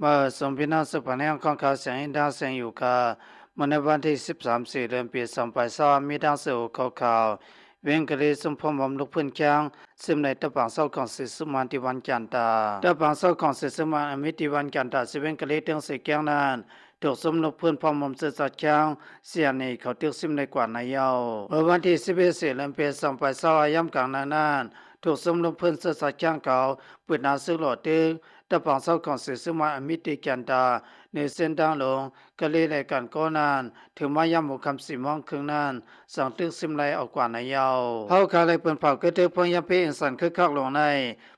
ມາສອງພີ່ນ້ອງ ສືບພັນແຮງຂອງຂ່າວສຽງອິນດາສຽງຢູ່ກາ ມື້ໃນວັນທີສິບສາມ ສີ່ເດືອນ ປີສອງພັນຊາວ ມີດັ່ງຊື່ຫົວຂໍ້ຂ່າວ: ເວງກະລີຊຸມພວມຮົມລຸກຟື້ນແຂ້ງ ຊຶມໃນຕະປາງເຊົາຂອງສີສຸມານທີ່ວັນຈັນຕາ. ຕະປາງເຊົາຂອງສີສຸມານ ອາມິດທີ່ວັນຈັນຕາ ທີ່ເວງກະລີ ເທິງເຊແກ້ງນັ້ນ ຖືກຊຸມລຸກຟື້ນພ້ອມຮົມເຊື້ອຊາດແຂ້ງ ຊີເອັນເອ ເຂົ້າຕຶກຊຶມໃນກວ່າໃນເຍົາ. ເມື່ອວັນທີສິບເອັດ ສີ່ເດືອນ ປີສອງພັນຊາວ ຍາມກາງນານນັ້ນ ຖືກຊຸມລຸກຟື້ນເຊື້ອຊາດແຂ້ງເຂົາ ປືດໜາວຊຶກຫຼໍ້ຕຶກ ຕະປາງເຊົາຂອງສີສຸມານ ອາມິດທີ່ຈັນຕາ ໃນເສັ້ນທາງຫຼວງ ກະລີ ແລະ ການໂກນັ້ນ ເຖິງມາຍາມຫົວຄ່ຳສີ່ໂມງເຄິ່ງນັ້ນ ສັງຕຶກຊຶມໄລ່ອອກກວ່າໃນເຍົາ. ເຮົາກະໄດ້ປຶ້ນເຝົ້າກຶດຖືກພວກຍາມພີອິງສັນ ຄຶກຄັກຫຼວງໃນ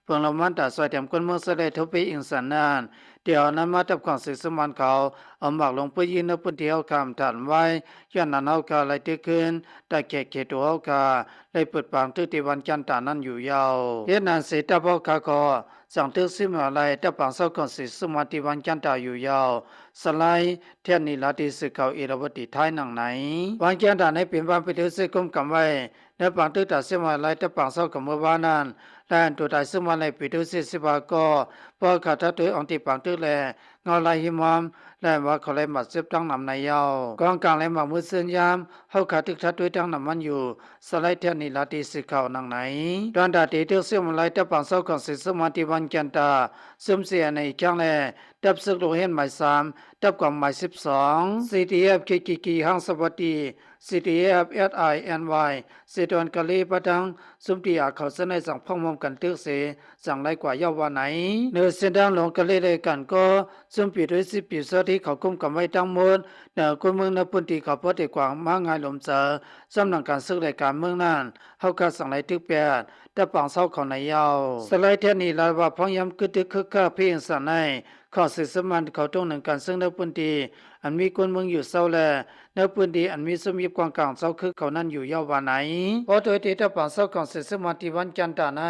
ເພິ່ງລະວັນຕາຊ່ອຍແຖມຄົນເມືອງເຊີແລ ໂທພີອິງສັນນັ້ນ ທີ່ເອົານຳມາທັບຂອງສີສຸມານເຂົາ ເອົາໝາກລົງປືນຍິງໃນພື້ນທີ່ເຮົາຂ້າມຖານໄວ້ ຍ້ອນນັ້ນເຮົາກະໄລ່ຕຶກຄືນ ຕາແຂກເຂດຕົວເຮົາກະໄລ່ປຶດປາງຕຶກທີ່ວັນຈັນຕານັ້ນຢູ່ເຍົາ. ເຮັດນັ້ນເສ ຕາພວກເຂົາກໍ ສັງຕຶກຊຶມເອົາໄລ່ຕະປາງເຊົາຂອງສີສຸມານທີ່ວັນຈັນຕາຢູ່ເຍົາ. ສະໄລ ແທນນີລາ ທີ່ສື່ຂ່າວເອລາວັດຕິ ໄທ ດັ່ງໃນ. ວັນຈັນຕາໃນເປັນວັນປະຕິເສດກຸມກຳໄວ້ ໃນປາງຕຶກຕາຊຶມເອົາໄລ່ຕະປາງເຊົາຂອງເມື່ອວານນັ້ນ ແລະ ອັນຕົວຕາຍຊຶມເອົາໄລ່ປະຕິເສດສິບຫ້າກໍ ເພາະຂາດທັດໂດຍອອງທີ່ປາງຕຶກ ແລະ ເງົາລາຍຫິມມອມ ແລະ ວ່າເຂົາໄລ່ບາດເຈັບທັງນຳໃນເຍົາ. ກອງກາງແລະໝາກມືຊືນຍາມ ເຮົາຂາດຕຶກທັດໂດຍທັງນຳມັນຢູ່ ສະໄລ ແທນນີລາ ທີ່ສື່ຂ່າວດັ່ງໃນ. ດອນຕາທີ່ຖືກຊຶມເອົາໄລ່ຕະປາງເຊົາຂອງສີສຸມານທີ່ວັນຈັນຕາ ຊຶມ ຊີເອັນເອ ອີກຄັ້ງແລະ ທັບຊຶກລູກຮຽນໝາຍສາມ ທັບກອງໝາຍສິບສອງ ຊີທີເອັຟ ເຄ ຈີ ຈີ ຮັງສະວັດຕີ ຊີທີເອັຟ ເອສ ໄອ ເອັນ ວາຍ ເຊດອນກາລີ ປະທັງຊຸມ ທີ ອາ ເຂົ້າເຊິ່ງໄດ້ສັ່ງພ້ອມຮ່ວມກັນຕຶກເສ ສັ່ງໄລ່ກວ່າເຍົາວ່າໃນ. ເໜືອເສັ້ນທາງຫຼວງກາລີ ແລະ ການກໍ ຊຸມປີໂດຍສິບປີຊາວທີ່ເຂົາກຸມກຳໄວ້ທັງໝົດ ແນວຄົນເມືອງໃນພື້ນທີ່ເຂົາພໍໄດ້ກວ່າມາງ່າຍລົມໃຈ ສຳນັກງານການສຶກ ແລະ ການເມືອງນັ້ນ ເຮົາກະສັ່ງໄລ່ຕຶກແປດ ຕະປາງເຊົາເຂົາໃນເຍົາ. ສະໄລ ແທນນີລາ ວ່າພວກຍາມກຶດຕຶກຄຶກຄັກພີອິງສັນໃນ ຂອງສີສຸມານເຂົາຕົງໜຶ່ງກັນເຊິ່ງໃນພື້ນທີ່ ອັນມີຄົນເມືອງຢູ່ເຊົາ ແລະ ໃນພື້ນທີ່ອັນມີຊຸມຍິບກອງກາງເຊົາຄືເຂົານັ້ນຢູ່ເຍົາວ່າໃນ. ເພາະໂດຍທີ່ຕະປາງເຊົາຂອງສີສຸມານທີ່ວັນຈັນຕາໃນ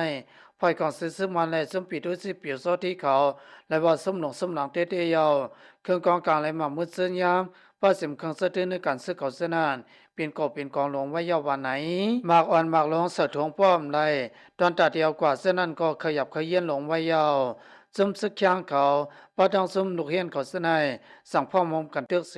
ຝ່າຍຂອງສີສຸມານ ແລະ ຊຸມປີໂດຍສິບປີຊາວທີ່ເຂົາ ແລະ ວ່າຊຸມຫຼວງຊຸມຫຼາງເຕະໆເຍົາ ເຄື່ອງກອງກາງ ແລະ ໝາກມືຊືນຍາມ ປະເສັມເຄື່ອງໃຊ້ຖືນໃນການຊຶກເຂົາເຊິ່ງນັ້ນ ເປັນກອບເປັນກອງຫຼວງໄວ້ເຍົາວ່າໃນ. ໝາກອ່ອນໝາກຫຼວງໃສ່ຖົງປ້ອມໄດ້ ຕອນຕາດຽວກວ່າເຊິ່ງນັ້ນກໍຂະຫຍັບຂະເຍືອນຫຼວງໄວ້ເຍົາ. ຊຸມຊຶກຄຽງເຂົາ ປະທັງຊຸມລູກຮຽນເຂົາເຊິ່ງນັ້ນ ສັ່ງພ້ອມຮ່ວມກັນຕຶກເສ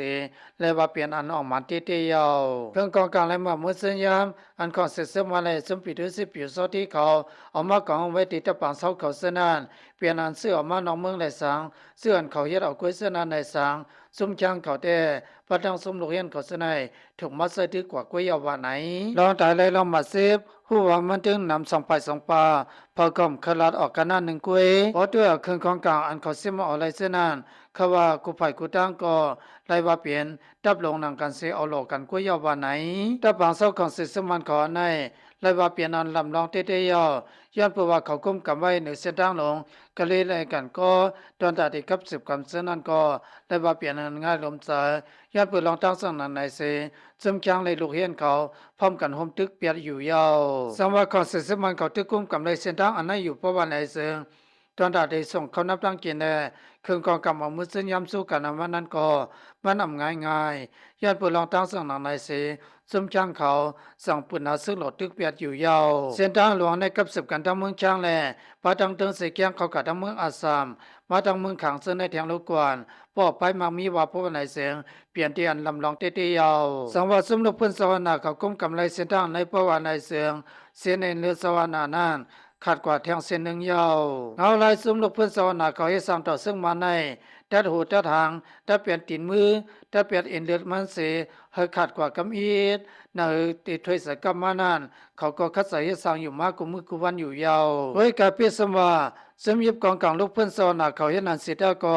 ແລະ ວ່າເປັນອັນອອກມາເຕະໆເຍົາ. ເຄື່ອງກອງກາງ ແລະ ໝາກມືຊືນຍາມ ອັນຂອງເສດຊຶມມາ ແລະ ຊຸມປີໂດຍສິບປີຊາວທີ່ເຂົາ ເອົາມາກອງໄວ້ທີ່ຕະປາງເຊົາເຂົາເຊິ່ງນັ້ນ ເປັນອັນຊື້ອອກມານອກເມືອງໄດ້ສັງ ເຊິ່ງອັນເຂົາເຮັດເອົາກ້ວຍເຊິ່ງນັ້ນໄດ້ສັງ ຊຸມຄຽງເຂົາແຕ່ ປະທັງຊຸມລູກຮຽນເຂົາເຊິ່ງນັ້ນ ຖືກມາໃຊ້ຖືກວ່າກ້ວຍເຍົາວ່າໃນ. ລອງຕາຍໄລ່ລອງບາດເຈັບ ຮູ້ວ່າມັນເຖິງນຳສອງປາຍສອງປາ ເຂົາກໍເຄີຍລັດອອກກັນນັ້ນໜຶ່ງກ້ວຍ ເພາະດ້ວຍເອົາເຄື່ອງຂອງກາງອັນເຂົາຊຶມເອົາໄລ່ເຊິ່ງນັ້ນ ເຂົາວ່າຄູ່ຝ່າຍຄູ່ທາງກໍໄລ່ວ່າເປັນ ດັບລົງໜັງກັນເສ ເອົາຫຼໍ່ກັນກ້ວຍເຍົາວ່າໃນ. ຕະປາງເຊົາຂອງສີສຸມານເຂົາໃນ ໄລ່ວ່າເປັນອັນລຳລອງເຕະໆເຍົາ ຍ້ອນເພາະວ່າເຂົາກຸມກຳໄວ້ໃນເສັ້ນທາງຫຼວງ ກະເລໄລກັນກໍ ດອນຕາທີ່ກັບສືບກຳເຊິ່ງນັ້ນກໍ ໄດ້ວ່າເປັນອັນງ່າຍລົມໃຈ ຍ້ອນເປີດລອງທາງເຊິ່ງນັ້ນໃນເສ ຊຸມຄຽງ ແລະ ລູກຮຽນເຂົາ ພ້ອມກັນໂຮມຕຶກປຽດຢູ່ເຍົາ. ສັງວ່າຂອງເສດສະໝັນເຂົາຖືກກຸມກຳໄດ້ເສັ້ນທາງອັນໃນຢູ່ປະຫວັດໃນເຊິ່ງ ຕອນຕາໄດ້ສົ່ງເຂົ້ານຳຕັ້ງກິນແດ່ ເຄື່ອງກອງກຳເອົາມື້ຊືນຍາມສູ້ກັນນຳມານັ້ນກໍ ມັນອຳງ່າຍໆ ຍ້ອນເປີດລອງທາງເຊິ່ງໜັງໃນເສ ຊຸມຄຽງເຂົາ ສັງປືນໜາຊຶກຫຼໍ່ຕຶກປຽດຢູ່ເຍົາ. ເສັ້ນທາງຫຼວງໃນກັບສືບກັນທັງເມືອງຄຽງ ແລະ ປະທັງເທິງເຊກຽງ ເຂົ້າກາທັງເມືອງອາສາມ ມາທັງເມືອງຄາງເຊິ່ງໃນແທງລູກກວນ ເພາະໄປມັກມີວ່າພວກໃນເສງ ປ່ຽນທີ່ອັນລຳລອງເຕະໆເຍົາ. ສັງວ່າຊຸມລູກພື້ນຊາວນາເຂົາກຸມກຳໄລເສັ້ນທາງໃນປະຫວັດໃນເຊິ່ງ ເສັ້ນເອັນເລືອດຊາວນານັ້ນ ຂາດກວ່າແທ່ງເສັ້ນໜຶ່ງເຍົາ. ເງົາລາຍຊຸມລູກພື້ນຊາວນາເຂົາເຮັດສ້າງຕໍ່ເຊິ່ງມາໃນ ຕັດຫູຕັດຫາງ ຕັດແປນຕີນມື ຕັດແປນເອັນເລືອດມັນເສ ໃຫ້ຂາດກວ່າກຳອິດ ໃນທີ່ຖ້ວຍສາຍກັບມານັ້ນ ເຂົາກໍຄັດສາເຮັດສ້າງຢູ່ມາຄູ່ມື້ຄູ່ວັນຢູ່ເຍົາ. ໂດຍກາເປຍສົມວ່າ ຊຸມຍິບກອງກາງລູກພື້ນຊາວນາເຂົາເຮັດນັ້ນເສຍແລ້ວກໍ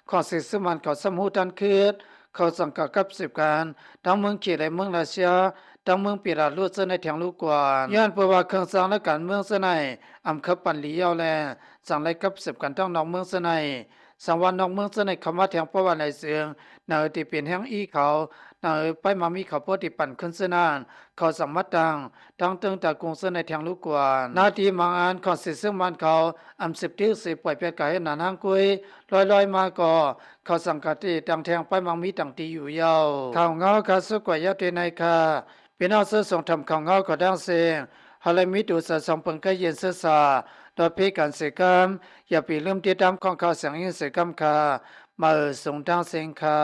ຂອງເສດສະໝັນເຂົາຊ້ຳຮູ້ທັນຄືດ ເຂົາສັງກະກັບສືບກັນ ທັງເມືອງເຂດ ແລະ ເມືອງລາຊຽ ທັງເມືອງເປລາຣຸດເຊິ່ງໃນແທງລູກກວນ ຍ້ອນເພາະວ່າເຄື່ອງຊ່າງໃນການເມືອງເຊິ່ງໃນ ອຳເຄີບປັນຫຼີເຍົາແລ ສັງໄລກັບສືບກັນທັງນອກເມືອງເຊິ່ງໃນ ສັງວ່ານອກເມືອງເຊິ່ງໃນເຂົ້າມາແທງປະຫວັດໃນເຊິ່ງ ນາເອີທີ່ເປັນແຮງອີ່ເຂົາ ນາເອີໄປມາມີເຂົາໂພດທີ່ປັນຂຶ້ນເຊິ່ງນັ້ນ ເຂົາສາມາດຕັ້ງ ທັງເທິງຕາກຸງເຊິ່ງໃນແທງລູກກວນ ນາທີ່ບາງອັນຂອງເສດເຊິ່ງບ້ານເຂົາ ອຳສືບຕຶກເສປ່ອຍແປດກາຍໃຫ້ໜານຫ້າງກຸ້ຍ ລອຍໆມາກໍ ເຂົາສັງກະຕິຕັ້ງແທງໄປມັງມີຕັ້ງຕີຢູ່ເຍົາ. ຂ່າວເງົາກາສຸກກວ່າຍາວເຕໃນຄ່າ ພີ່ນ້ອງເຊີຊົງທຳຂ່າວເງົາຂອງທາງເຊງ ເຮົາໄດ້ມີຕູສາສອງເປິງກະເຢັນເຊີຊາ ລອດເພກັນເສກັມ, ຢ່າປີລືມຕິດຕາມຂອງຂ່າວສຽງອີ່ເສກັມຄ່າ. ມາເອີສົງທັງເສັງຄ່າ.